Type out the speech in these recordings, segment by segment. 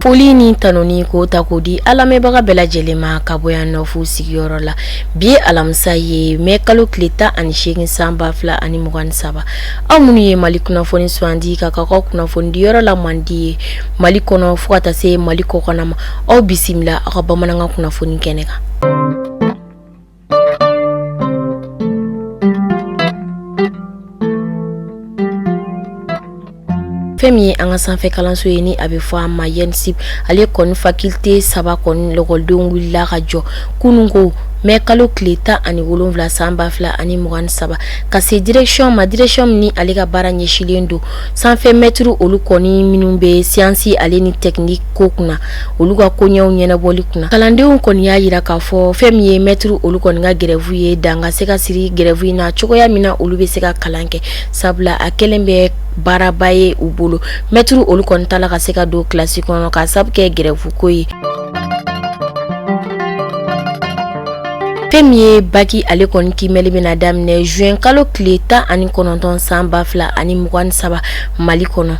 Foli ni tanuni ko ta k'o di an lamɛnbaga bɛɛ lajɛlen ma ka bɔ yan nɔ f'u sigiyɔrɔ la. Bi ye alamisa ye, mɛ kalo tile 18 san 2023. Aw minnu ye Mali kunnafoni sugandi ka k'aw ka kunnafoni di yɔrɔ la mandi ye Mali kɔnɔ fo ka taa se Mali kɔkanna ma, aw bisimila aw ka bamanankan kunnafoni kɛnɛ kan. Fɛn min ye an ka sanfɛ kalanso ye ni a bɛ fɔ a ma ENSUP, ale kɔni faculté saba kɔni lɔkɔlidenw wulila ka jɔ kunun ko mɛ kalo tile 17 san 2023 ka se direction ma, direction min ni ale ka baara ɲɛsinlen don sanfɛ mɛtiri olu kɔni minnu bɛ siyansi ale ni tɛkiniki ko kunna, olu ka koɲɛw ɲɛnabɔli kunna. Kalandenw kɔni y'a jira k'a fɔ fɛn min ye mɛtiri olu kɔni ka grève ye, dan ka se ka siri grève in na cogoya min na olu bɛ se ka kalan kɛ, sabula a kɛlen bɛ baaraba ye u bolo. Mɛtiri olu kɔni t'a la ka se ka don kilasi kɔnɔ ka sabu kɛ grève ko ye. Fɛn min ye baki ale kɔni kiimɛli bɛna daminɛ juin kalo tile 19 san 2023 Mali kɔnɔ.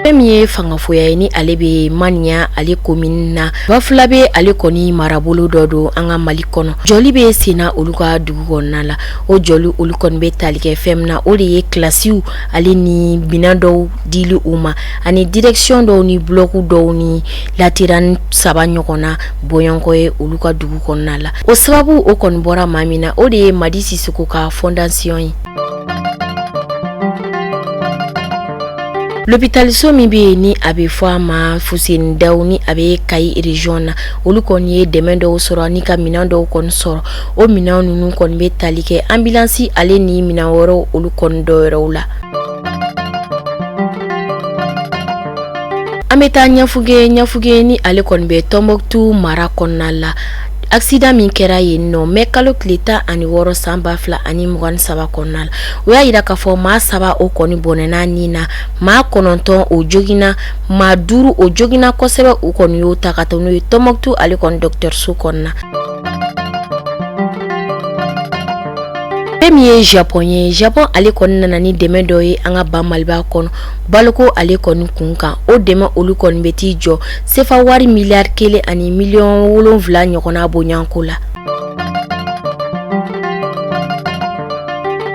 Fɛn min ye fangafoya ye ni ale bɛ Maniya ale komini na, Bafulabe ale kɔni marabolo dɔ don an ka Mali kɔnɔ. Jɔli bɛ senna olu ka dugu kɔnɔna la. O jɔli olu kɔni bɛ tali kɛ fɛn min na, o de ye kilasiw ale ni minɛn dɔw dili u ma, ani direction dɔw ni bulɔku dɔw ni latiran saba ɲɔgɔnna bɔɲɔgɔnko ye olu ka dugu kɔnɔna la. O sababu o kɔni bɔra maa min na, o de ye Madi Sisoko ka fondation ye. Lopitaliso min bɛ yen ni a bɛ fɔ a ma Fuseni Dawu ni a bɛ Kayi région na, olu kɔni ye dɛmɛ dɔw sɔrɔ ni ka minɛn dɔw kɔni sɔrɔ. O minɛn ninnu kɔni bɛ tali kɛ ambulance ale ni minɛn wɛrɛw olu kɔni dɔw wɛrɛw la. An bɛ taa Ɲafuge. Ɲafuge ni ale kɔni bɛ Tɔnbɔkutu mara kɔnɔna la. Accident min kɛra yen nɔ mɛ kalo tile 16 san 2023 kɔnɔna la, o y'a jira k'a fɔ maa saba o kɔni bɔnɛna ni na, maa kɔnɔntɔn o joginna, maa duuru o joginna kosɛbɛ. U kɔni y'o ta ka taa n'u ye Tɔnbɔkutu ale kɔni dɔgɔtɔrɔso kɔnɔna. Fɛn min ye Japon ye, Japon ale kɔni nana ni dɛmɛ dɔ ye an ka ba Maliba kɔnɔ baloko ale kɔni kun kan. O dɛmɛ olu kɔni bɛ t'i jɔ sefa wari miliyari kelen ani miliyɔn wolonwula ɲɔgɔnna bonyanko la.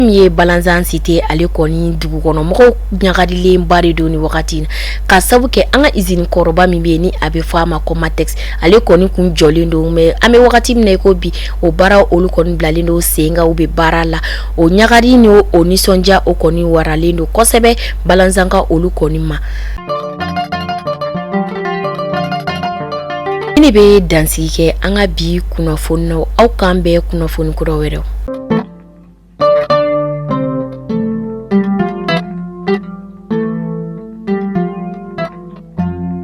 Min ye Balanzan cité ale kɔni dugukɔnɔmɔgɔw ɲagalilenba de don ni wagati in na, ka sabu kɛ an ka usine kɔrɔba min bɛ yen ni a bɛ fɔ a ma Comatex, ale kɔni kun jɔlen don, mais an bɛ wagati min na i ko bi, o baara olu kɔni bilalen don sen kan, u bɛ baara la. O ɲagali ni o nisɔndiya o kɔni waralen don kosɛbɛ Balanzanka olu kɔni ma. Ne bɛ dansigi kɛ an ka bi kunnafoni na. Aw k'an bɛn kunnafoni kura wɛrɛw.